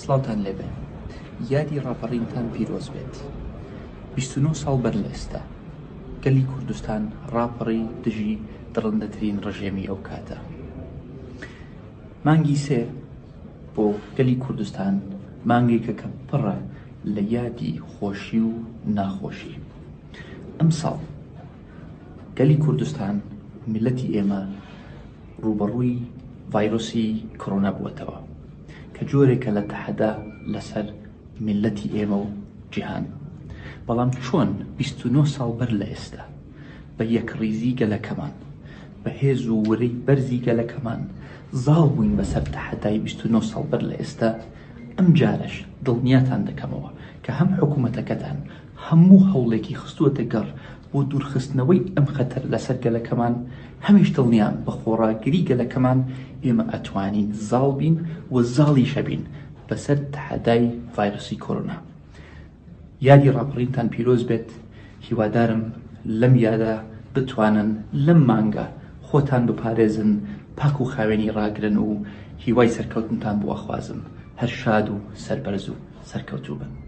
سڵاوتان لێبێ یادی ڕاپەڕینتان پیرۆز بێت 29 ساڵ بەر لە ئێستا گەلی کوردستان ڕاپەڕی دژی دڕندەترین ڕژێمی ئەو کاتە مانگی سێ بۆ گەلی کوردستان مانگێکە کە پڕە لە یادی خۆشی و ناخۆشی ئەمساڵ گەلی کوردستان میللەتی ئێمە ڕووبەڕووی ڤایرۆسی کۆرۆنا بووەتەوە کە جۆرێکە لە تەحەدا لەسەر میللەتی ئێمە و جیهان. بەڵام چۆن 29 ساڵ بەر لە ئێستا بە یەکڕیزی گەلەکەمان، بە هێز و ورەی بەرزی گەلەکەمان زاڵ بووین بەسەر تەحەدای 29 ساڵ بەر لە ئێستا، ئەمجارەش دڵنیاتان دەکەمەوە کە هەم حکومەتەکەتان هەموو هەوڵێکی خستووەتە گەڕ بۆ دوورخستنەوەی ئەم خەتەرە لەسەر گەلەکەمان، هەمیش دڵنیام بە خۆڕاگری گەلەکەمان ئێمە ئەتوانین زاڵ بین و زاڵیش ئەبین بەسەر تەحەدای ڤایرۆسی کۆرۆنا. یادی ڕاپەڕینتان پیرۆز بێت، هیوادارم لەم یادە بتوانن لەم مانگە خۆتان بپارێزن، پاک و خاوێنی ڕاگرن و هیوای سەرکەوتنتان بۆ ئەخوازم. هەر شاد و سەربەرز و سەرکەوتوو بن.